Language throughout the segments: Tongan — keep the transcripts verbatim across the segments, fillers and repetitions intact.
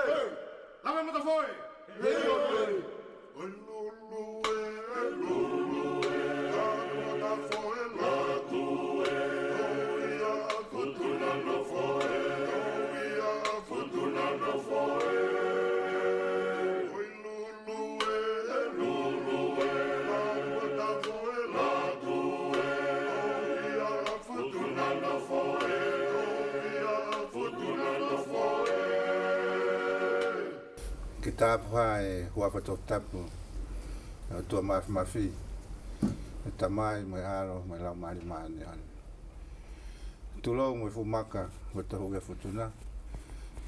Langa Matafoe! Hei, hei! Oi lulu e, lulu e, Langa Matafoe, latu e, oi ia Futuna Nofo e, oi ia Futuna Nofo e. Oi lulu e, lulu e, Langa Matafoe, latu e, oi ia Futuna Nofo e, oi ia Futuna Nofo e. Ke tapu ā ʻi he huafa toputapu ʻo e ʻOtua Mafimafi, ʻa e Tamai mo e ʻAlo mo e Laumālie Māʻoniʻoni. Tulou mo e fuʻu maka ʻo e tohu ʻi Futuna,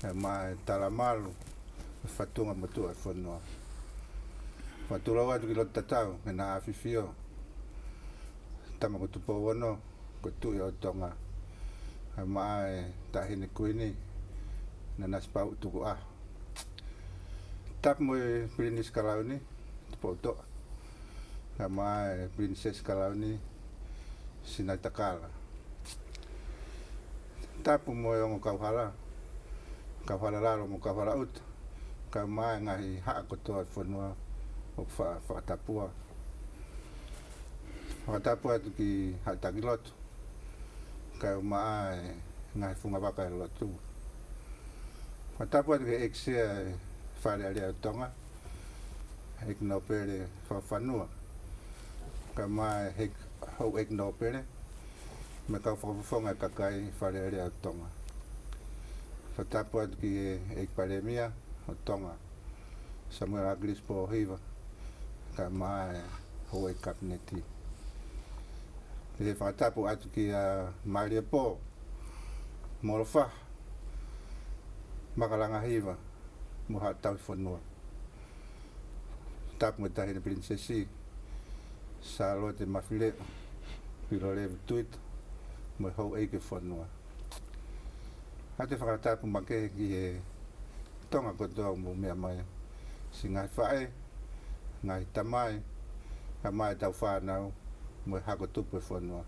ʻa e maʻa e talamalu ʻo e fatunga motuʻa ʻo e fonua. Fakatulou atu ki loto tatau, ki he Nā ʻAfifio, tama ko Tupou Ono, ko e Tuʻi ʻo Tonga, ʻa e maʻa e Taʻahine Kuini, Nanasipauʻu Tukuʻaho. Tapu mo e Pilinisi Kalauni, Tupoutoʻa, ʻa e maʻa e Pilinisesi Kalauni, Sinaitakala. Tapu mo e ongo kauhala, Kauhala Lalo mo Kauhala ʻUta, kae ʻumaʻā e ngaahi haʻa kotoa ʻo e fonua ʻoku fa-, fakatapua. Fakatapu atu ki Haʻa Taki Lotu, kae ʻumaʻā e ngaahi fungavaka ʻo e lotu. Fakatapu atu ki he ʻEiki Sea ʻo e Fale Alea ʻo Tonga, ʻEiki Nōpele Fakafanua, kae ʻumaʻā e ʻEiki, Houʻeiki Nōpele, mo e kau fakafofonga ʻo e kakai Fale Alea ʻo Tonga. Fakatapu atu ki he ʻEiki Palēmia ʻo Tonga, Samuela ʻAkilisi Pōhiva, kae ʻumaʻā e Houʻeiki Kapineti. Pehē fakatapu atu kia Maliepō Molofaha Makalangahiva mo Haʻa Tauhi Fonua. Tapu mo e Taʻahine Pilinisesi Sālote Mafileʻo Pilolevu Tuita mo e houʻeiki ʻo e fonua. ʻOatu e fakatapu makehe ki he Tonga kotoa ʻoku mou meʻa mai, siʻi ngaahi faʻē, ngaahi tamai, kae ʻumaʻā ʻetau fānau, mo e hako tupu ʻo e fonua.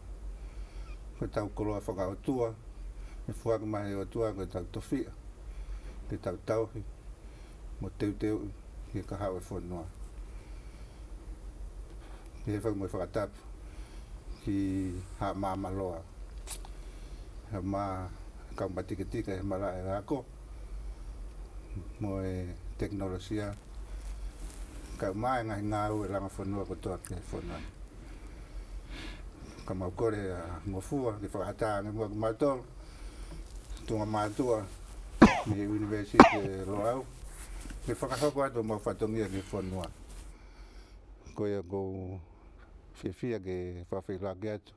Ko ʻetau koloa fakaʻotua, ʻe foaki mai ʻe he ʻOtua ko ʻetau tofiʻa, ke tau tauhi mo teuteu ki he kahaʻu ʻo e fonua. Pehē foki mo e fakatapu ki Haʻa Maamaloa, ʻa e maʻa e kau matikitiki he malaʻe ako mo e tekinolosia, kae ʻumaʻā e ngaahi ngāue langa fonua kotoa pē he fonua. Ka mau kole ʻa Ngofua ke fakaʻatā ange muʻa kimautolu, tuʻunga mātuʻa mei he ʻUnivēsiti Loʻau, ke fakahoko atu homau fatongia ki he fonua. Ko ia ʻoku ou fiefia ke fakafeʻiloaki atu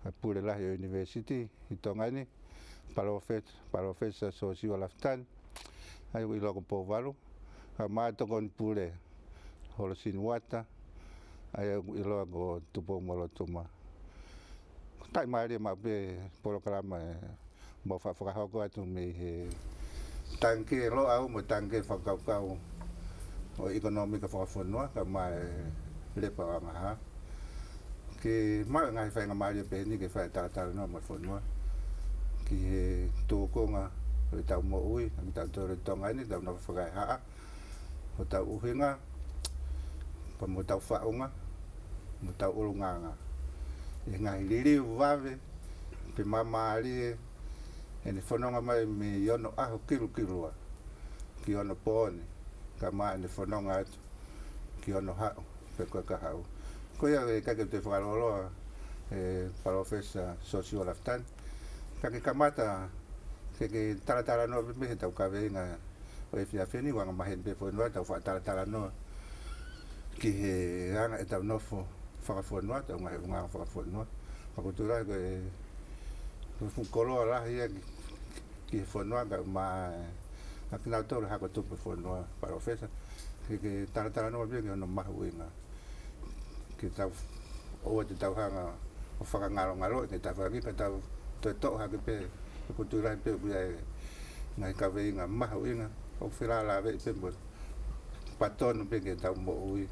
ʻa e pule lahi ʻo e ʻunivēsiti ʻi Tonga ni, Palōfesa, Palōfesa Siosiua Lafitani, ʻa ia ʻoku ʻiloa ko Pouvalu, kae ʻumaʻā e tokoni pule, Holosini Uata, ʻa ia ʻoku ʻiloa ko Tupou Molotuma. Ko e taʻimālie maʻu pē e polokalama ʻe mau faʻa fakahoko atu mei he tangikē Loʻau mo e tangikē fakakaukau ʻo e ʻekonōmika fakafonua, kae ʻumaʻā e lepa ʻo e angahala. Ke maʻu e ngaahi faingamālie pehē ni ke fai e talatalanoa mo e fonua ki he tūkunga ʻo ʻetau moʻui, ʻa kitautolu ʻi Tonga ni, ʻetau nofo fakaehaʻa, hotau ʻuhinga, pea mo hotau faʻunga, mo hotau ʻulungaanga. ʻI he ngaahi liliu vave pe māmālie, ʻene fononga mai mei onoʻaho kilukilua ki onopooni, kae ʻumaʻā ʻene fononga atu ki onohaʻu pe ko e kahaʻu. Ko ia ʻe ʻikai ke u toe fakalōloa, ʻe Palōfesa Siosiua Lafitani, ka ke kamata ke ke talatalanoa pē mei heʻetau kaveinga ʻo e efiafi ni, ʻoku anga maheni pē foʻi noa ʻetau faʻa talatalanoa ki he anga ʻetau nofo fakafonua, ʻetau ngaahi ʻulungaanga fakafonua. Pea ʻoku ou tui lahi ko e, ko e fuʻu koloa lahi ia ki, ki he fonua, kae ʻumaʻā ʻa kinautolu hako tupu ʻo e fonua, Palōfesa, ke ke talatalanoa pē ki hono mahuʻinga. Ke tau, ʻoua te tau hanga ʻo fakangalongaloʻi, ke tau fakaki, ka tau toe toʻo hake pē, ʻoku ou tui lahi pē ʻoku ʻi ai e ngaahi kaveinga mahuʻinga ʻoku felālāveʻi pē mo e patonu pē ki heʻetau moʻui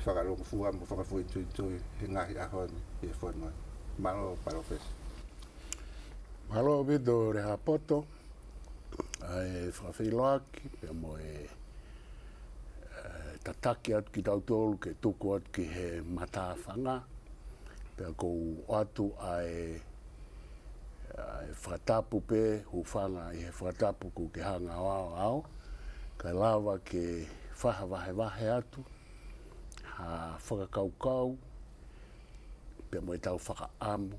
fakalūkufua mo fakafoʻituitui he ngaahi ʻaho ni ʻi he fonua. Mālō, Palōfesa. Mālō ʻaupito Lehaapoto, ʻa e Fakafeiloaki pea mo e, e, tataki atu kitautolu ke tuku atu ki he matāfanga. Pea ʻoku ou ʻoatu ʻa e, ʻa e fakatapu pē, hūfanga ʻi he fakatapu ʻoku ke hanga ʻo aʻu, kae lava ke fakavahevahe atu ha fakakaukau pea mo ʻetau fakaʻamu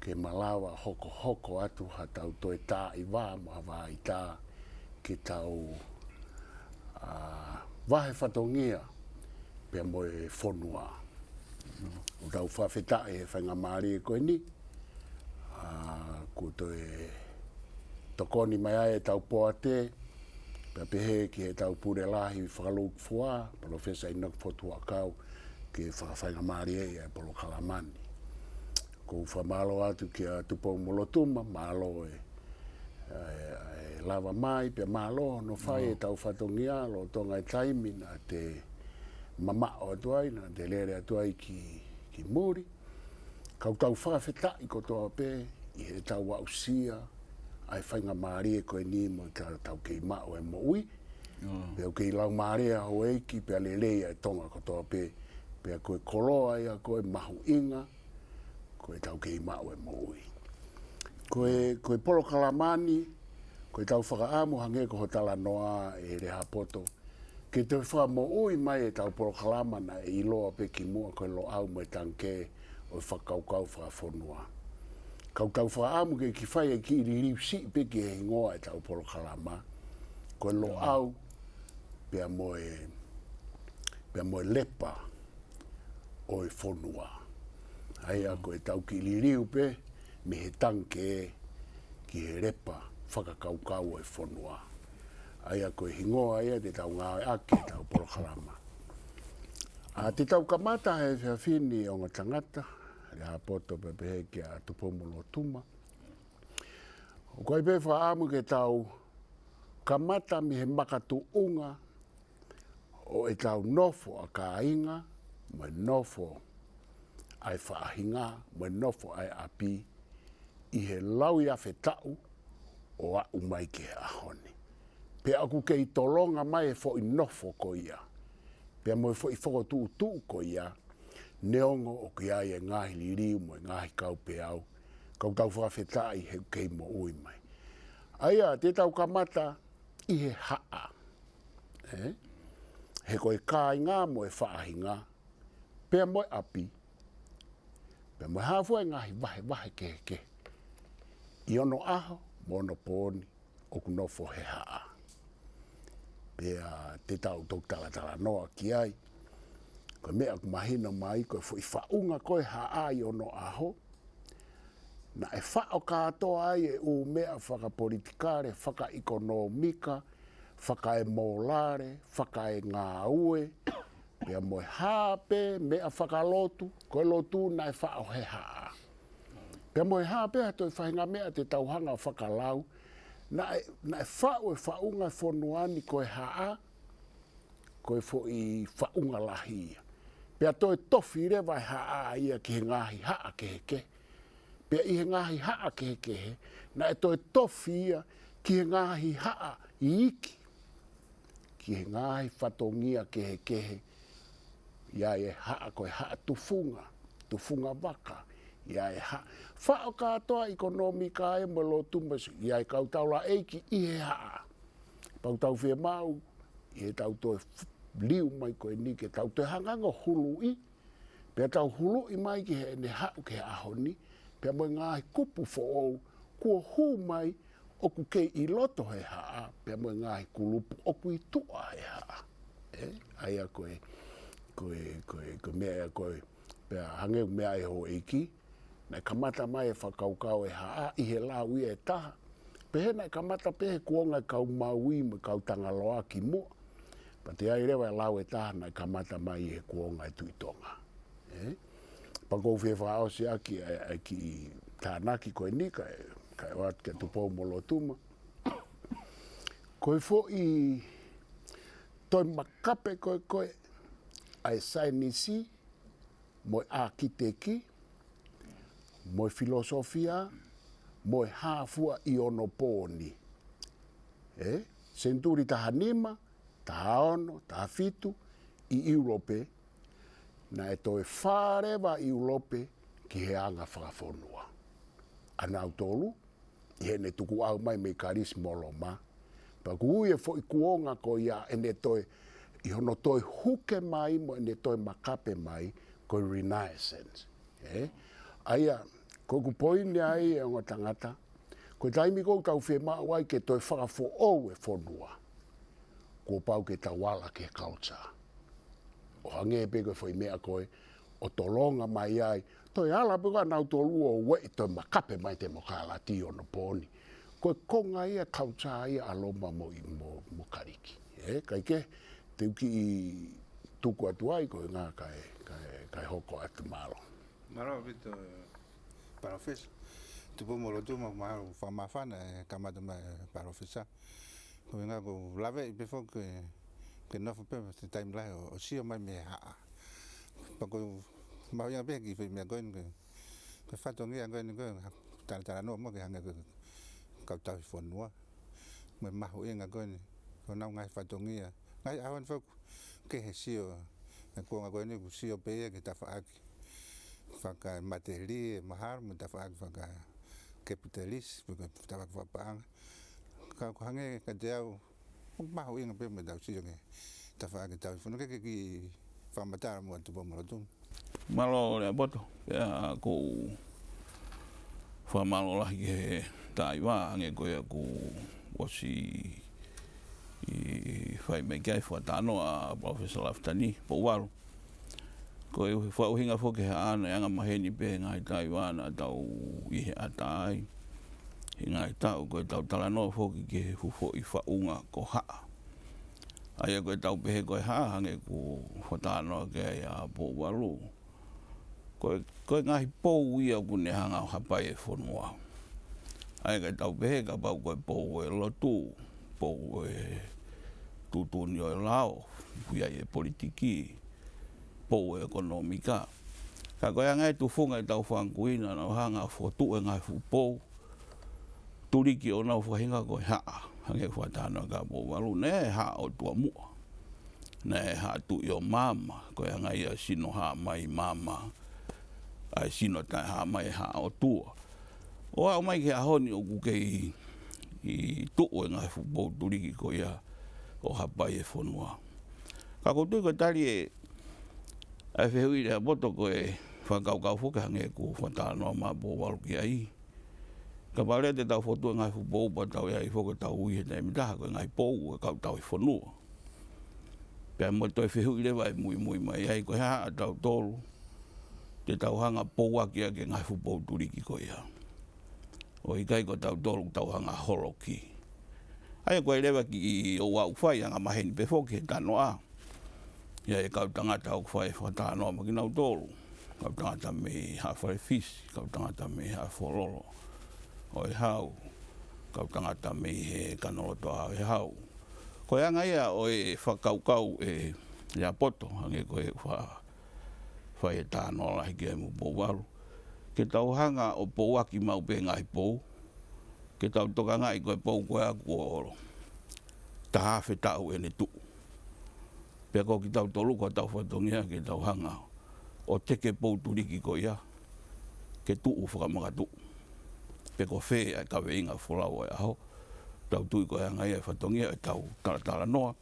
ke malava hokohoko atu haʻatau toe taʻi vā mo ha vahaʻa ke tau, a, vahe fatongia pea mo e fonua. ʻOku tau fakafetaʻi he faingamālie ko eni, a, kuo toe tokoni mai ai ʻetau poate, pea pehē ki heʻetau pule lahi fakalūkufua, Palōfesa ʻInoke Fotu Huʻakau, ke fakafaingamālieʻi ʻa e polokalama ni. ʻOku ou fakamālō atu kia Tupoumolotuma, mālō e, e, e lava mai, pea mālō hono fai ʻetau fatongia, lolotonga e taimi naʻa te mamaʻo atu ai, naʻa te lele atu ai ki, ki muli. Ka ʻoku tau fakafetaʻi kotoa pē ʻi heʻetau aʻusia ʻa e faingamālie ko eni mo ʻetau kei maʻu e moʻui. Pea ʻoku kei laumālie ʻa houʻeiki pea lelei ʻa e Tonga kotoa pē. Pea ko e koloa ia ko e mahuʻinga, ko ʻetau kei maʻu e moʻui. Ko e, ko e polokalama ni, ko ʻetau fakaʻamu hangē ko hoʻo talanoa ʻe Lehaapoto, ke toe fakamoʻui mai ʻetau polokalama naʻe ʻiloa pē kimuʻa ko e Loʻau mo e Tangikē ʻo e Fakakaukau Fakafonua. Ka ʻoku tau fakaʻamu ke kei fai e kiʻi liliu siʻi pē ki he hingoa ʻetau polokalama, ko e Loʻau pea mo e, pea mo e Lepa ʻo e Fonua. ʻA ia ko ʻetau kiʻi liliu pē mei he tangikē ki he lepa fakakaukau ʻo e fonua. ʻA ia ko e hingoa ia te tau ngāueʻaki ʻetau polokalama. A, te tau kamata he efiafi ni, ongo tangata, Lehaapoto pea pehē kia Tupoumolotuma. ʻOku ʻi ai pē fakaʻamu ke tau kamata mei he makatuʻunga ʻo ʻetau nofo ʻa kāinga, mo e nofo ʻa e faʻahinga, mo e nofo ʻa e ʻapi, ʻi he lauiafe taʻu ʻo aʻu mai ki he ʻaho ni. Pea ʻoku kei tolonga mai e foʻi nofo ko ia, pea mo e foʻi fokotuʻutuʻu ko ia, neongo ʻoku ʻi ai e ngaahi liliu mo e ngaahi kaupeau, ka ʻoku tau fakafetaʻi he ʻoku kei moʻui mai. ʻA ia, te tau kamata ʻi he haʻa. ʻE? He ko e kāinga mo e faʻahinga, pea mo e ʻapi, pea mo e hā fua e ngaahi vahevahe kehekehe ʻi onoʻaho mo onopōni ʻoku nofo he haʻa. Pea te tau toki talatalanoa ki ai. Ko e meʻa ʻoku mahino mai, ko e foʻi faʻunga ko e haʻa ʻi onoʻaho, naʻe faʻo kātoa ai e ʻū meʻa fakapolitikale, fakaʻekonōmika, fakaemolale, fakaengāue, pea mo e hā pē meʻa fakalotu, ko e lotu naʻe faʻo he haʻa. Pea mo e hā pē ha toe faʻahinga meʻa te tau hanga ʻo fakalau, naʻe, naʻe faʻu e faʻunga e fonua ni ko e haʻa, ko e foʻi faʻunga lahi ia. Pea toe tofi leva e haʻa ia ki he ngaahi haʻa kehekehe. Pea ʻi he ngaahi haʻa kehekehe, naʻe toe tofi ia ki he ngaahi haʻa iiki, ki he ngaahi fatongia kehekehe. ʻI ai e haʻa ko e haʻa tufunga, tufunga vaka, ʻi ai e haʻa. Faʻo kātoa ʻekonōmika ē mo e lotu mo e su-, ʻi ai e kau taulaʻeiki ʻi he haʻa. Pau tau fiemaʻu, ʻi heʻetau toe f-, liu mai ko eni ke tau toe hanga ʻo huluʻi, pea tau huluʻi mai ki heʻene haʻu ki he ʻaho ni, pea mo e ngaahi kupu foʻou kuo hū mai ʻoku kei ʻi loto he haʻa, pea mo e ngaahi kulupu ʻoku ʻi tuʻa he haʻa. ʻE, ʻa ia ko e, ko e, ko e, ko e meʻa ia ko e, pea hangē ko e meʻa ʻa e houʻeiki, naʻe kamata mai e fakakaukau e haʻa ʻi he lau ia ʻe taha. Pehē naʻe kamata pē he kuonga e kau Maui mo e kau Tangaloa kimuʻa. Pea toe ʻi ai leva e lau ʻe taha naʻe kamata mai he kuonga e Tuʻi Tonga. ʻE? Pea ʻoku ou fie fakaʻosi ʻaki ʻa e, ʻa e kiʻi tānaki ko eni kae, kae ʻoatu kia Tupoumolotuma. Ko e foʻi toe makape ko ē ko ē ʻa e saienisi, mo e ʻākiteki, mo e filosofia, mo e hā fua ʻi onopōni. ē, senituli taha nima, taha ono, taha fitu, ʻi ʻIulope, naʻe toe fā leva ʻIulope ki he anga fakafonua ʻanautolu, ʻi heʻene tukuʻau mai mei Kalisi mo Loma. Pea ʻoku ui e foʻi kuonga ko ia ʻene toe, ʻi hono toe huke mai mo ʻene toe makape mai ko e Renaissance. Ē? ʻA ia, ko ʻeku poini ai e ongo tangata, ko e taimi ko ē ʻoku tau fiemaʻu ai ke toe fakafoʻou e fonua, kuo pau ke tau ala ki he culture. ʻO hangē pē ko e foʻi meʻa ko ē ʻo tolonga mai ai, toe ala pē ko ē ʻanautolu ʻo ueʻi toe makape mai e temokalati ʻi onopooni. Ko e konga ia e culture ia ʻa Loma mo ʻi, mo, mo Kalisi. Ē, kae kehe, te u kiʻi tuku atu ai ko e ngaahi kae, kae, kae hoko atu, mālō. Mālō ʻaupito, Palōfesa. Tupou-mo-Lotuma, mālō fakamāfana e kamata mai, Palōfesa. Ko e ʻuhinga ʻoku ou laveʻi pē foki ke, ke nofo pē he taimi lahi ʻo, ʻo sio mai mei he haʻa. Pea ʻoku ou mahuʻinga pē ki he foʻi meʻa ko eni, ko e, ko e fatongia ko eni ko e talatalanoa mo ke hangē ko e kau tauhi fonua. Mo e mahuʻinga ko eni, ko honau ngaahi fatongia. Ngaahi ʻaho ni foki, kehe sio, e kuonga ko eni ʻoku sio pē ia ki he tafaʻaki fakamatelie, mahalo mo e tafaʻaki fakakapitalisi, pe ko e tafaʻaki fakapaʻanga. Ka ʻoku hangē kiate au, ʻoku mahuʻinga pē mo ʻetau sio ki he tafaʻaki tauhi fonua. Ke, ke kiʻi fakamatala muʻa, Tupou-mo-Lotuma. Mālō Lehaapoto, pea ʻoku ou fakamālō lahi ki he taimi hangē ko ia kuo ʻosi ʻi fai mai ki ai e fakatalanoa ʻa Professor Lafitani Pouvalu. Ko e fakaʻuhinga foki he ʻaho ni, anga maheni pē he ngaahi taimi naʻa tau ʻi he ʻatā ai he ngaahi taʻu, ko ʻetau talanoa foki ki he fuʻu foʻi faʻunga ko Haʻa. ʻA ia ko ʻetau pehē ko e Haʻa, hangē ko e fakatalanoa ki ai ʻa Pouvalu, ko e, ko e ngaahi pou ia ʻoku ne hanga ʻo hapai e fonua. ʻA ia ka tau pehē kapau ko e pou ʻo e lotu, pou ʻo e tuʻutuʻuni ʻo e lao, ʻoku ʻi ai e politiki, pou ʻo e ʻekonōmika. Ka ko e anga e tufunga ʻetau fanga kui naʻa nau hanga ʻo fokotuʻu e ngaahi fuʻu pou tuliki ʻo nau fakahinga ko e Haʻa, hangē ko e fakatalanoa ʻa Pouvalu, naʻe Haʻa ʻOtua Muʻa, naʻe Haʻa Tuʻi ʻo Maama, ko e anga ia e sino Haʻa mai Maama, ʻa e sino taʻe Haʻa mai Haʻa ʻOtua. ʻO aʻu mai ki he ʻaho ni ʻoku kei tuʻu e ngaahi fuʻu pou tuliki ko ia ʻo hapai e fonua. Ka ʻoku ou tui ko e tali e, ʻa e fehuʻi Lehaapoto, ko e fakakaukau foki hangē ko e fakatalanoa mai ʻa Pouvalu ki ai. Kapau leva te tau fokotuʻu e ngaahi fuʻu pou pea tau ʻi ai foki ʻo tau ui he taimi ʻe taha ko e ngaahi pou ʻo e kau tauhi fonua. Pea mo e toe fehuʻi leva ʻe muimui mai ai, ko e hā ʻa tautolu te tau hanga ʻo pouaki ʻaki e ngaahi fuʻu pou tuliki ko ia, ʻo ʻikai ko tautolu ʻoku tau hanga ʻo holoki? ʻA ia ko e leva kiʻi ʻoku ou fai anga maheni pē foki he talanoa. ʻI ai e kau tangata ʻoku fai e fakatalanoa maʻa kinautolu. Kau tangata mei Haʻa Falefisi, kau tangata mei Haʻa Fololo ʻo e Hau, kau tangata mei he Kanolotoa ʻo e Hau. Ko e anga ia ʻo e fakakaukau ʻe Lehaapoto, hangē ko e fa-, fai e talanoa lahi ki ai mo Pouvalu, ke tau hanga ʻo pouaki maʻu pē ngaahi pou, ke tau tokangaʻi ko e pou ko ē kuo taha afe taʻu ʻene tuʻu. Pea ko kitautolu ko hotau fatongia ke tau hanga ʻo teke pou tuliki ko ia ke tuʻu fakamakatuʻu. Pe ko fē ʻa e kaveinga folau ʻo e ʻaho, tau tui ko e anga ia e fatongia ʻetau talatalanoa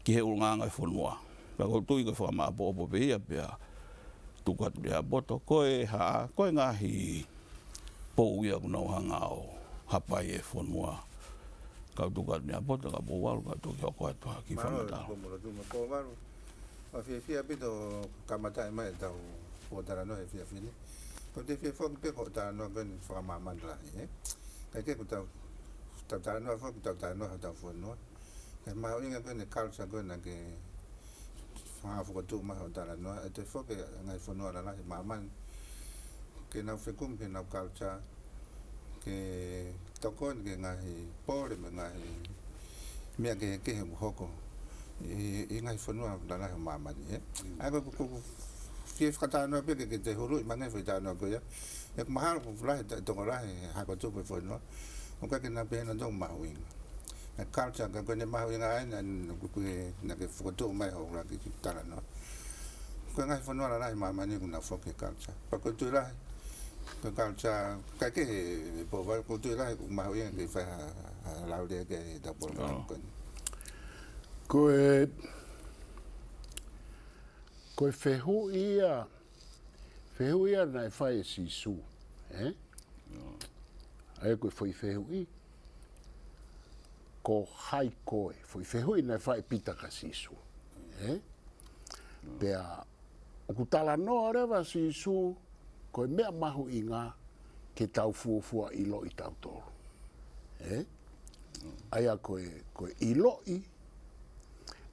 ki he ʻulungaanga e fonua. Pea ʻoku ou tui ko e fakamāʻopoʻopo pē ia, pea tuku atu Lehaapoto, ko e hā, ko e ngaahi pou ia ʻoku nau hanga ʻo hapai e fonua. Kau tuku atu Lehaapoto, ka Pouvalu, kau toki hoko atu ha kiʻi fakamatala. Mālō, Tupou-mo-Lotuma, Pouvalu. ʻOku ou fiefia ʻaupito hoʻo kamataʻi mai ʻetau pōtalanoa he efiafi ni. ʻOku ou fiefia foki pē ko hoʻo talanoa ko eni fakamāmani lahi, ē? Kae kehe ko ʻetau, ʻetau talanoa foki, ʻetau talanoa hotau fonua. Ko e mahuʻinga ko eni e culture ko ē naʻa ke hanga ʻo fokotuʻu mai hoʻo talanoa, ʻe toe foki e ngaahi fonua lalahi ʻi māmani ke nau fekumi ki heʻenau culture, ke tokoni ki he ngaahi pole mo e ngaahi meʻa kehekehe ʻoku hoko ʻi, ʻi he ngaahi fonua lalahi ʻo māmani, ē? ʻA ia ko, ko, ko e fie fakatalanoa pē ke, ke toe huluʻi mai ange e foʻi talanoa ko ia. ʻOku mahalo ʻoku lahi e ta-, tokolahi e hako tupu e fonua ʻoku ʻikai ke nau pehē nautolu ʻoku mahuʻinga. ʻa e culture, ka ko ʻene mahuʻinga ʻa ena, ʻa ena, ʻoku ke, naʻa ke fokotuʻu mai hoʻo ʻuluaki kiʻi talanoa. Ko e ngaahi fonua lalahi ʻi māmani ʻoku nau foki ki he culture. Pea ʻoku ou tui lahi, ko e culture, kae kehe ʻe Pouvalu, ʻoku ou tui lahi, ʻoku mahuʻinga ke fai ha, ha lau lea ki ai ʻetau polokalama ko eni. Ko e, ko e fehuʻi ia, fehuʻi ia naʻe fai ʻe Sīsū, ē? ʻA ia ko e foʻi fehuʻi, ko hai koe, foʻi fehuʻi naʻe fai ʻe Pita kia Sīsū, ē? Pea ʻoku talanoa leva ʻa Sīsū, ko e meʻa mahuʻinga ke tau fuofua ʻiloʻi tautolu, ē? ʻA ia ko e, ko e ʻiloʻi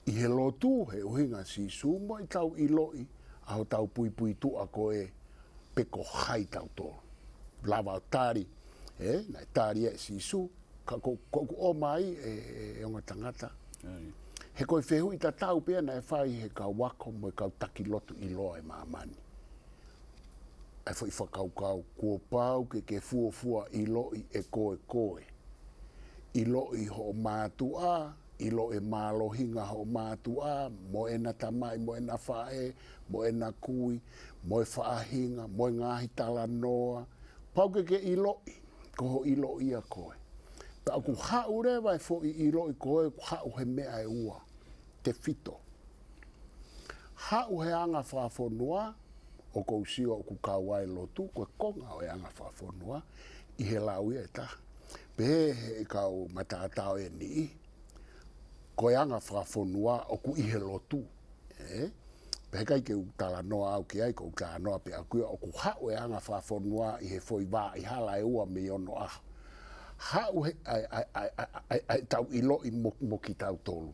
ʻi he lotu, he ʻuhinga ʻa Sīsū mo ʻetau ʻiloʻi ʻa hotau puipuituʻa ko ē pe ko hai tautolu. Lava ʻo tali, ē, naʻe tali ʻe Sīsū, ka ko, ko ʻeku ʻomai ē, ē, ʻe ongo tangata. He ko e fehuʻi tatau pē ia naʻe fai ʻe he kau ako mo e kau taki lotu ʻiloa ʻi māmani. ʻA e foʻi fakakaukau, kuo pau ke ke fuofua ʻiloʻi ʻe koe koe. ʻIloʻi hoʻo mātuʻa, ʻiloʻi e mālohinga hoʻo mātuʻa, mo ʻena tamaʻi, mo ʻena faʻē, mo ʻena kui, mo e faʻahinga, mo e ngaahi talanoa. Pau ke ke ʻiloʻi, ko hoʻo ʻiloʻi ia koe. Pea ʻoku haʻu leva e foʻi ʻiloʻi koe, ʻoku haʻu he meʻa ʻe ua, tefito. Haʻu he anga fakafonua, ʻoku ou sio ʻoku kau ai e lotu, ko e konga ʻo e anga fakafonua, ʻi he lau ia ʻe taha. Pehē ʻe he kau matātā ʻo e niʻihi, ko e anga fakafonua ʻoku ʻi he lotu, ē? Pea heʻikai ke u talanoa au ki ai, ko u talanoa pē au ki ai, ʻoku haʻu e anga fakafonua ʻi he foʻi vaʻa hala ʻe ua mei onoʻaho. Haʻu he, ʻa e, ʻa e, ʻa e, ʻa e, ʻa e, ʻa e, ʻetau ʻiloʻi mo, mo kitautolu.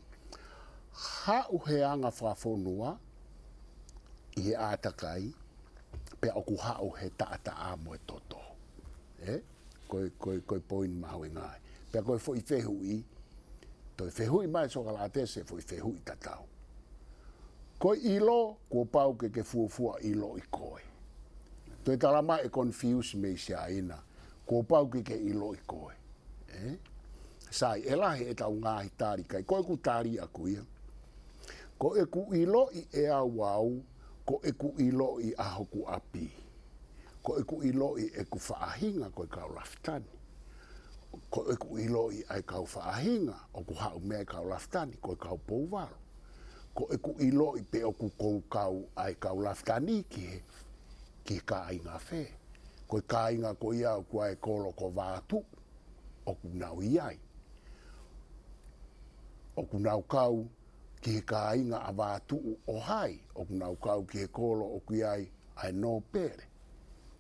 Haʻu he anga fakafonua ʻi he ʻātakai, pea ʻoku haʻu he taʻataʻa mo e toto. Ē? Ko e, ko e, ko e poini mahuʻinga ia. Pea ko e foʻi fehuʻi, toe fehuʻi mai ʻe Sokalātesi e foʻi fehuʻi tatau. Ko e ʻilo, kuo pau ke ke fuofua ʻiloʻi koe. Toe tala mai ʻe confuse mei Siaina, kuo pau ke ke ʻiloʻi koe. Ē? Sai, ʻe lahi ʻetau ngaahi tali, ka ko ʻeku tali ʻaʻaku ia. Ko ʻeku ʻiloʻi ʻe au au, ko ʻeku ʻiloʻi ʻa hoku ʻapi. Ko ʻeku ʻiloʻi ʻeku faʻahinga ko e kau Lafitani. Ko ʻeku ʻiloʻi ʻa e kau faʻahinga, ʻoku haʻu mei ai e kau Lafitani, ko e kau Pouvalu. Ko ʻeku ʻiloʻi pe ʻoku ou kau ʻa e kau Lafitani ki he, ki he kāinga fē. Ko e kāinga ko ia ʻoku ʻi ai e kolo ko Vātuʻu, ʻoku nau ʻi ai. ʻOku nau kau ki he kāinga ʻa Vātuʻu ʻo hai, ʻoku nau kau ki he kolo ʻoku ʻi ai ʻa e nōpele,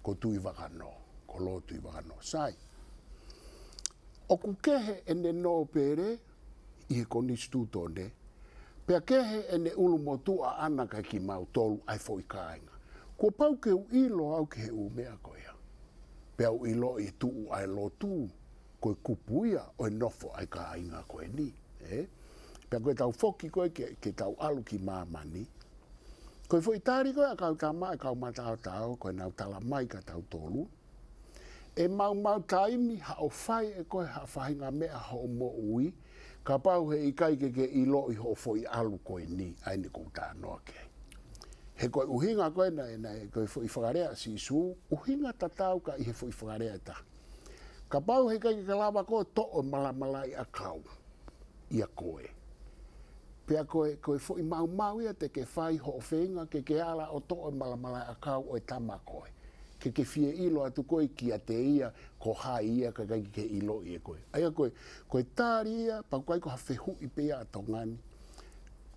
ko Tuʻivakanō, ko Lord Tuʻivakanō. Sai. ʻOku kehe ʻene nōpele ʻi he konisitūtone, pea kehe ʻene ʻulumotuʻa ʻana kia kimautolu ʻa e foʻi kāinga. Kuo pau ke u ʻilo au ki he ʻū meʻa ko ia. Pea u ʻiloʻi e tuʻu ʻa e lotu, ko e kupu ia ʻo e nofo ʻa e kāinga ko eni, ē? Pea ko ʻetau foki ko ē ke, ke tau ʻalu ki māmani. Ko e foʻi tali ko ē ʻa e kau tama, ʻa e kau mataotao, ko ʻenau tala mai kia tautolu. ʻE maumau taimi haʻo fai ʻe koe ha faʻahinga meʻa hoʻo moʻui, kapau heʻikai ke ke ʻiloʻi hoʻo foʻi ʻalu ko eni, ʻa eni ʻoku ou talanoa ki ai. He ko e ʻuhinga ko ē naʻe, naʻe, ko e foʻi fakalea ʻa Sīsū, ʻuhinga tatau ka ʻi he foʻi fakalea ʻe taha. Kapau heʻikai ke ke lava koe ʻo toʻo e malamalaʻiʻakau ʻia koe. Pea ko e, ko e foʻi maumau ia te ke fai hoʻo feinga ke ke ala ʻo toʻo e malamalaʻiʻakau ʻo e tama ko ē. Ke ke fie ʻilo atu koe kiate ia, ko hai ia ka ʻikai ke ʻiloʻi ʻe koe. ʻA ia ko e, ko e tali ia, pea ʻoku ʻikai ko ha fehuʻi pē ia ʻa Tonga ni.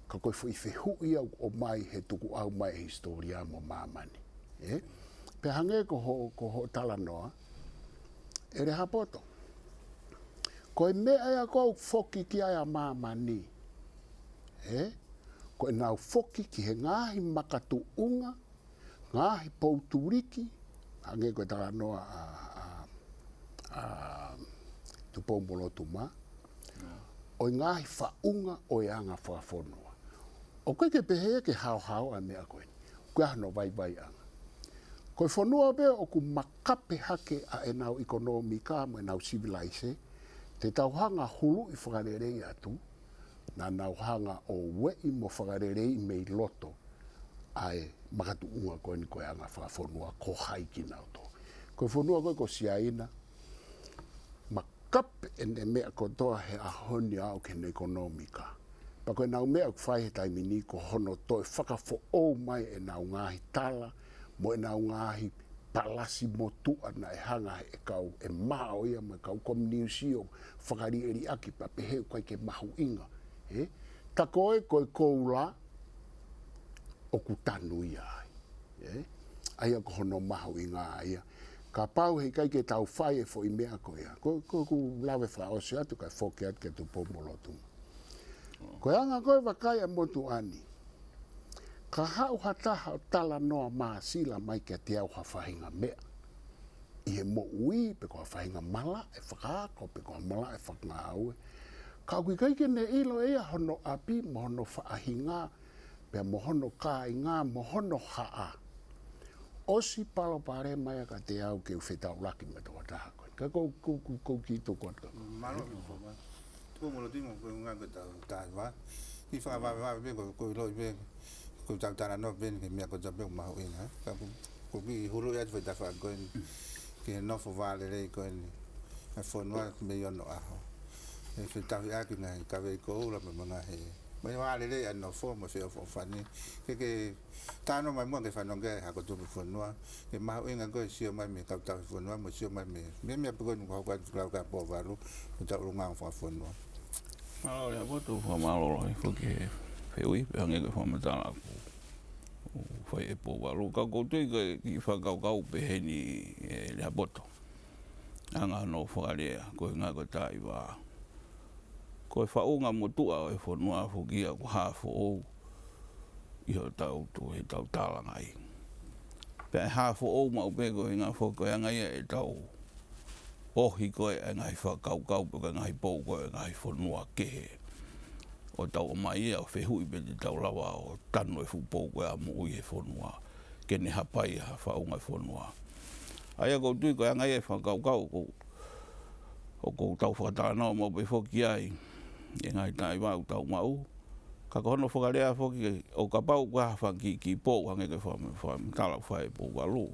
Ka ko e foʻi fehuʻi ia ʻoku ʻomai he tukuʻau mai e hisitōlia mo māmani. Ē? Pea hangē ko hoʻo, ko hoʻo talanoa, ʻElehapoto. Ko e meʻa ia ʻoku ou foki ki ai ʻa māmani. Ē? Ko ʻenau foki ki he ngaahi makatuʻunga, ngaahi poutuliki, hangē ko e talanoa ʻa, ʻa, ʻa Tupou-mo-Lotuma, ʻo e ngaahi faʻunga ʻo e anga fakafonua. ʻOku ʻikai ke pehē ia ke haohaoa e meʻa ko eni. Ko e hano vaivaiʻanga. Ko e fonua pē ʻoku makape hake ʻa ʻenau ʻikonōmika mo ʻenau sivilaise, te tau hanga huluʻi fakalelei atu, naʻa nau hanga ʻo ueʻi mo fakaleleiʻi mei loto ʻa e makatuʻunga ko eni ko e anga fakafonua ko hai kinautolu. Ko e fonua ko ē ko Siaina, makape ʻene meʻa kotoa he ʻaho ni ʻo aʻu ki heʻene ʻekonōmika. Pea ko ʻenau meʻa ʻoku fai he taimi ni ko hono toe fakafoʻou mai ʻenau ngaahi tala, mo ʻenau ngaahi palasi motuʻa naʻe hanga he kau ʻemau ia mo e kau kominiusi ʻo fakaliʻeliʻaki pea pehē ʻoku ʻikai ke mahuʻinga. Ē? Tā ko ē ko e koula ʻoku tanu ia ai. Ē? ʻA ia ko hono mahuʻinga ia. Kapau heʻikai ke tau fai e foʻi meʻa ko ia. Ko, ko, ʻoku lave fakaʻosi atu kae foki atu kia Tupou mo Lotuma. Ko e anga ko ē vakai ʻa e motuʻa ni. Ka haʻu ha taha ʻo talanoa māsila mai kiate au ha faʻahinga meʻa ʻi he moʻui, pe ko ha faʻahinga malaʻe fakaako, pe ko ha malaʻe fakangāue. Ka ʻoku ʻikai ke ne ʻilo ʻe ia hono ʻapi, mo hono faʻahinga, pea mo hono kāinga, mo hono haʻa. ʻOsi palopalema ia kiate au ke u fetaulaki mo e tokotaha ko ē. Ka ʻoku, ʻoku, ʻoku, ʻoku kiʻi tuku atu. Mālō, Tupou mo Lotuma, ko e ʻuhinga ko ʻetau tā hiva. Kiʻi fakavavevave pē, ko, ko e ʻilo pē, ko ʻetau talanoa pē ki he meʻa kotoa pē ʻoku mahuʻinga, ē? Ka ʻoku, ʻoku kiʻi huluʻi atu foʻi tafaʻaki ko eni ki he nofo vā lelei ko eni ʻa e fonua mei onoʻaho. ʻE fetauhiʻaki ngaahi kavei koula mo e ngaahi, mo e vā lelei ʻa e nofo mo e feʻofoʻofani. Ke, ke talanoa mai muʻa ki he fanongo ki he Hako Tupu Fonua, ke mahuʻinga ko e sio mai mei he kau tauhi fonua, mo e sio mai mei he, mei he meʻa pē ko eni ʻoku hoko atu ki he lau ka pō valu, ko ʻetau ʻulungaanga fakafonua. Mālō Lehaapoto, fakamālō lahi foki he fehuʻi, pea hangē ko e fakamatala ʻoku fai ʻe Pouvalu. Ka ʻoku ou tui ko e kiʻi fakakaukau pehē ni ē Lehaapoto. Anga hono fakalea, ko e ʻuhinga ko e tā hiva. Ko e faʻunga motuʻa ʻo e fonua foki ia ʻoku hā foʻou ʻi hotau tuʻu, heʻetau tālangaʻi. Pea ʻe hā foʻou maʻu pē ko e ʻuhinga foki ko e anga ia ʻetau ohi ko ē ʻa e ngaahi fakakaukau pe ko e ngaahi pou ko ē ʻa e ngaahi fonua kehe. ʻO tau ʻomai ia ʻo fehuʻi pe te tau lava ʻo tanu e fuʻu pou ko ē ʻa moʻui he fonua, ke ne hapai ha faʻunga e fonua. ʻA ia ʻoku ou tui ko e anga ia e fakakaukau ʻoku, ʻoku tau fakatalanoa maʻu pē foki ai e ngaahi tā hiva ʻoku tau maʻu. Ka ko hono fakalea foki ʻo kapau ko ha fanga kiʻi, kiʻi pou hangē ko e faka-, fakamatala ʻoku fai ʻe Pouvalu.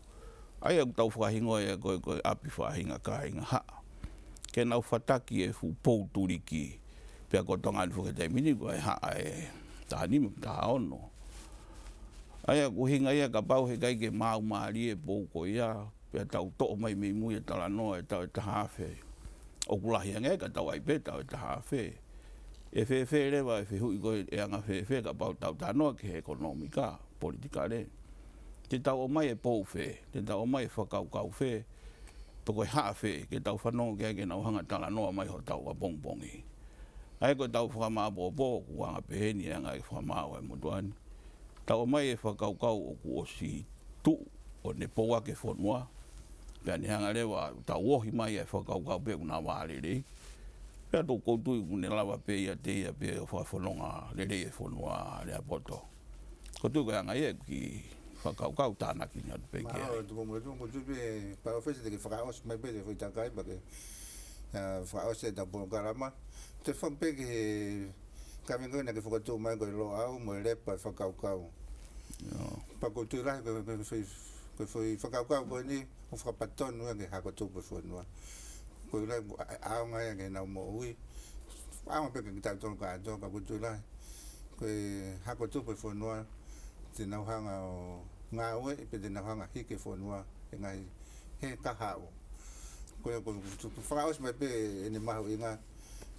ʻA ia ʻoku tau fakahingoa ia ko e, ko e ʻapi faʻahinga kāinga haʻa. Ke nau fataki e fuʻu pou tuliki, pea ko Tonga ni foki he taimi ni ko e haʻa ʻe taha nima, taha ono. ʻA ia ʻoku ʻuhinga ia kapau heʻikai ke maau mālie e pou ko ia, pea tau toʻo mai mei mui e talanoa ʻe tau ʻe taha afe. ʻOku lahi ange ka tau ʻai pē tau ʻe taha afe. ʻE fēfē leva e fehuʻi ko ē, ʻe anga fēfē kapau tau talanoa ki he ʻekonōmika, politikale. Te tau ʻomai e pou fē, te tau ʻomai e fakakaukau fē, pe ko e haʻa fē, ke tau fanongo ki ai ke nau hanga talanoa mai hotau ʻapongipongi. ʻA ia ko ʻetau fakamāʻopoʻopo, ʻoku anga pehē ni e anga e fakamaau ʻa e motuʻa ni. Tau ʻomai e fakakaukau ʻoku ʻosi tuʻu, ʻo ne pou ʻaki e fonua. Pea ne hanga leva, tau ohi mai e fakakaukau pē ʻoku na vā lelei. Pea ʻoku ou tui ʻoku ne lava pē ia te ia pē ʻo fakafononga lelei e fonua Lehaapoto. ʻOku ou tui ko e anga ia e kiʻi fakakaukau tānaki ni atu pē ki ai. Mālō, Tupou mo Lotuma, ʻoku ou tui pē Palōfesa te ke fakaʻosi mai pē e foʻi takai pea ke, ā, fakaʻosi ʻetau polokalama. Te u fakaʻamu pē ki he kaveinga naʻa ke fokotuʻu mai ko e Loʻau mo e Lepa e Fakakaukau. ʻIo. Pea ʻoku ou tui lahi ko e, ko e foʻi, ko e foʻi fakakaukau ko eni ʻoku fakapatonu ia ki he Hako Tupu Fonua. ʻOku ou tui lahi ʻa, ʻa, ʻaonga ia ki heʻenau moʻui. ʻAonga pē kia kitautolu kātoa, ka ʻoku ou tui lahi ko e Hako Tupu Fonua te nau hanga ʻo ngāueʻi pe te nau hanga hiki e fonua he ngaahi, he kahaʻu. Ko ia ʻoku ou, ʻoku ou fakaʻosi mai pē ʻene mahuʻinga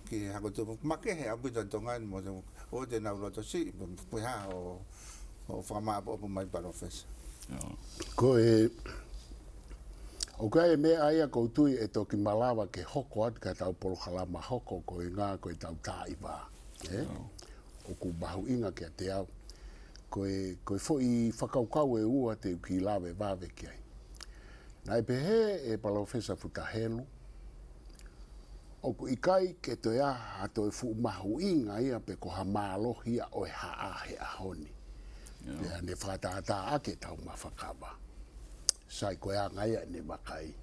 ki he Hako Tupu, makehe ʻaupito ʻa Tonga ni mo te, ʻoua te nau loto siʻi, pe, pe hā ʻo, ʻo fakamāʻopoʻopo mai Palōfesa. ʻIo. Ko e, ʻoku ʻi ai e meʻa ia ʻoku ou tui ʻe toki malava ke hoko atu ki heʻetau polokalama hoko ko e ʻuhinga ko ʻetau tā hiva. Ē? ʻIo. ʻOku mahuʻinga kiate au. Ko e, ko e foʻi fakakaukau ʻe ua te u kiʻi lave vave ki ai. Naʻe pehē ʻe Palōfesa Futa Helu, ʻoku ʻikai ke toe ʻi ai ha toe fuʻu mahuʻinga ia pe ko ha mālohi ia ʻo e haʻa he ʻaho ni. ʻIo. Pea ne fakatātā ʻaki ʻetau mafuakava. Sai ko e anga ia ʻene vakai.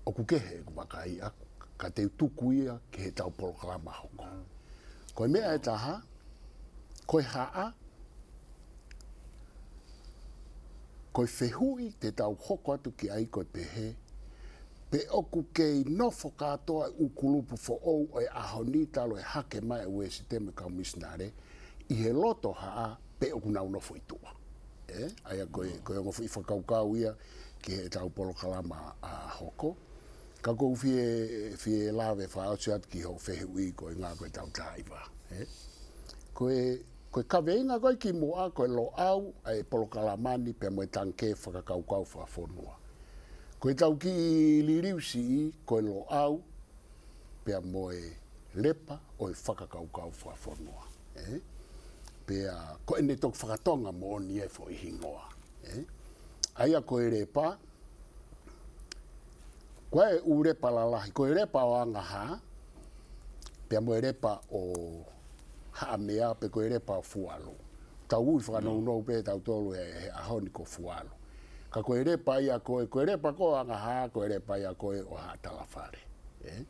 ʻOku kehe ʻeku vakai ʻaku, ka te u tuku ia ki heʻetau polokalama hoko. Ko e meʻa ʻe taha, ko e haʻa, ko e fehuʻi te tau hoko atu ki ai ko e pehē, pe ʻoku kei nofo kātoa e ʻū kulupu foʻou ʻo e ʻaho ni talu e hake mai e Uēsite mo e kau misinale ʻi he loto haʻa pe ʻoku nau nofo ʻi tuʻa. ʻE, ʻa ia ko e, ko e ongo foʻi fakakaukau ia ki heʻetau polokalama ʻa hoko. Ka ʻoku ou fie, fie lave fakaʻosi atu ki hoʻo fehuʻi ko e ngaahi ko ʻetau tā iva. ʻE? Ko e, ko e kaveinga ko ē kimuʻa, ko e Loʻau ʻa e polokalama ni pea mo e Tangikē Fakakaukau Fakafonua. Ko ʻetau kiʻi liliu siʻi, ko e Loʻau pea mo e Lepa ʻo e Fakakaukau Fakafonua. ʻE? Pea ko ʻene toki fakatonga moʻoni e foʻi hingoa. ʻE? ʻA ia ko e Lepa, ko e ʻū lepa lalahi, ko e Lepa ʻo Angahā, pea mo e Lepa ʻo Haʻamea, pe ko e Lepa ʻo Fualu. Tau ui fakanounou pē tautolu he, he ʻaho ni ko Fualu. Ka ko e Lepa ia ko ē, ko e Lepa ko ē ʻo Angahā, ko e Lepa ia ko ē ʻo Haʻa Talafale. ʻE?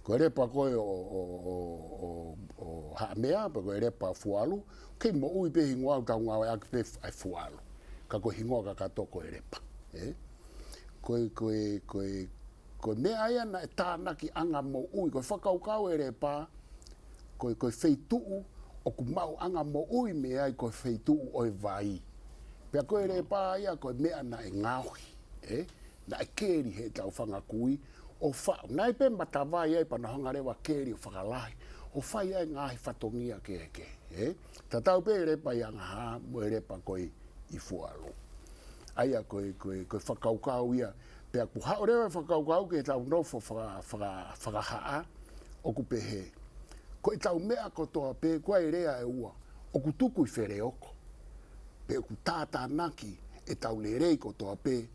Ko e Lepa ko ē ʻo, ʻo, ʻo, ʻo, ʻo Haʻamea, pe ko e Lepa ʻo Fualu, kei moʻui pē hingoa ʻoku tau ngāueʻaki pē ʻa e Fualu. Ka ko e hingoa kakato ko e Lepa. ʻE? Ko e, ko e, ko e, ko e meʻa ia naʻe tānaki ʻanga moʻui, ko e fakakaukau e Lepa, ko e, ko e feituʻu ʻoku maʻu ʻanga moʻui mei ai ko e feituʻu ʻo e vai. Pea ko e Lepa ia ko e meʻa naʻe ngaohi, ʻe? Naʻe keli heʻetau fanga kui, ʻo faʻu. Naʻe pē matavai ai pea na hanga leva keli ʻo fakalahi, ʻo fai ai ngaahi fatongia kehekehe, ʻe? Tatau pē Lepa ʻi Angahā, mo e Lepa ko ē ʻi Fualu. ʻA ia ko e, ko e, ko e fakakaukau ia. Pea ʻoku haʻu leva e fakakaukau ke tau nofo faka-, faka-, fakahaʻa, ʻoku pehē. Ko ʻetau meʻa kotoa pē, ko e lea ʻe ua, ʻoku tuku ʻi feleoko. Pe ʻoku tātānaki ʻetau lelei kotoa pē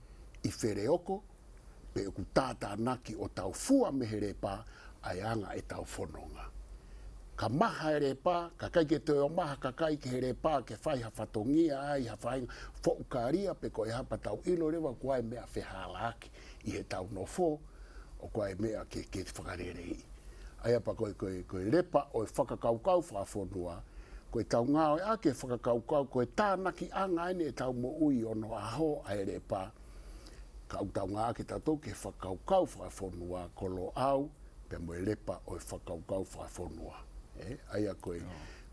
ʻi feleoko, pe ʻoku tātānaki ʻo tau fua mei he Lepa ʻa e anga ʻetau fononga. Ka maha e Lepa, ka ʻikai ke toe ʻomai ha kakai ki he Lepa ke fai ha fatongia ai, ha fai foʻu kalia pe ko e hā pea tau ʻilo leva ko e meʻa fehālaaki ʻi heʻetau nofo, ʻoku ʻi ai e meʻa ke, ke fakaleleiʻi. ʻA ia pea ko e, ko e, ko e Lepa ʻo e Fakakaukau Fakafonua, ko ʻetau ngāueʻaki e fakakaukau, ko e tānakiʻanga eni ʻetau moʻui ʻi onoʻaho ʻa e Lepa, ka ʻoku tau ngāueʻaki ʻe tautolu ki he fakakaukau fakafonua, ko Loʻau, pea mo e Lepa ʻo e Fakakaukau Fakafonua. ʻE, ʻa ia ko e,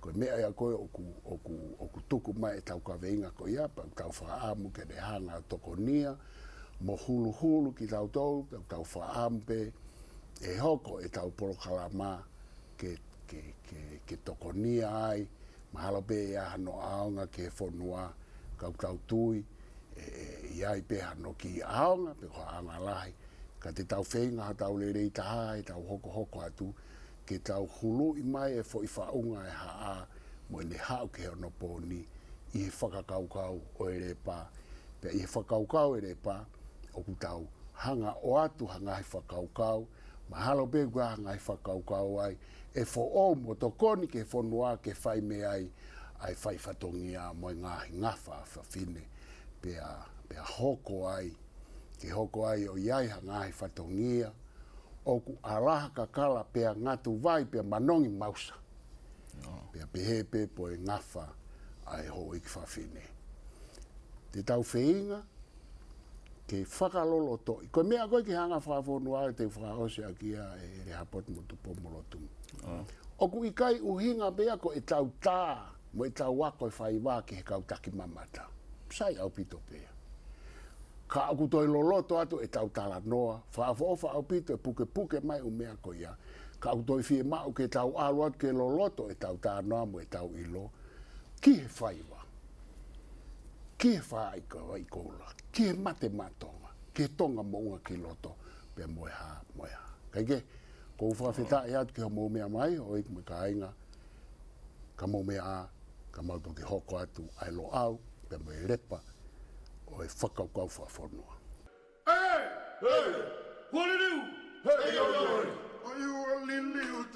ko e meʻa ia ko ē ʻoku, ʻoku, ʻoku tuku mai ʻetau kaveinga ko ia, pea ʻoku tau fakaʻamu ke ne hanga ʻo tokonia, mo huluhulu kitautolu, pea ʻoku tau fakaʻamu pē, ʻe hoko ʻetau polokalama ke, ke, ke, ke tokonia ai, mahalo pē ʻe ʻi ai hano ʻaonga ki he fonua, ka ʻoku tau tui, ʻe, ʻe, ʻe ʻi ai pē hano kiʻi ʻaonga, pe ko ha ʻaonga lahi, ka te tau feinga hotau lelei taha, ʻetau hokohoko atu, ke tau huluʻi mai e foʻi faʻunga e haʻa, mo ʻene haʻu ki he onopōni, ʻi he fakakaukau ʻo e Lepa, pea ʻi he fakakaukau e Lepa, ʻoku tau hanga ʻo ʻoatu ha ngaahi fakakaukau, mahalo pē ko ha ngaahi fakakaukau ai, ʻe foʻou mo tokoni ki he fonua ke fai mei ai, ʻa e fai fatongia mo e ngaahi ngafa fafine, pea, pea hoko ai, ke hoko ai ʻo ʻi ai ha ngaahi fatongia, ʻoku ʻalaha kakala pea ngatu vai pea manongi mausa. Pea pehē pē pe ko e ngafa ʻa e houʻeiki fafine. Te tau feinga, ke fakalolotoʻi. Ko e meʻa ko ē ki he anga fakafonua te u fakaʻosi ʻaki ia ʻe Lehapoti mo Tupou mo Lotumi. ʻOku ʻikai ʻuhinga pē ia ko ʻetau tā, mo ʻetau ako e faiva ki he kau taki mamata. Sai ʻaupito pē ia. Ka ʻoku toe loloto atu ʻetau talanoa, fakaʻofoʻofa ʻaupito e pukepuke mai ʻū meʻa ko ia. Ka ʻoku toe fiemaʻu ke tau ʻalu atu ke loloto ʻetau talanoa mo ʻetau ʻilo. Ki he faiva. Ki he faiva ʻi koula. Ki he mate maʻa Tonga. Ki he Tonga moʻunga ki loto. Pea mo e hā, mo e hā. Kae kehe, ʻoku ou fakafetaʻi atu ki hoʻomou meʻa mai, ʻo ʻeku mo e kāinga, ka mou meʻa ā, ka mau toki hoko atu ʻa e Loʻau, pea mo e Lepa, ʻo e Fakakaukau Fakafonua. Hey! Hey! Kuo liliu! Hey, oi, oi! Are you a liliu?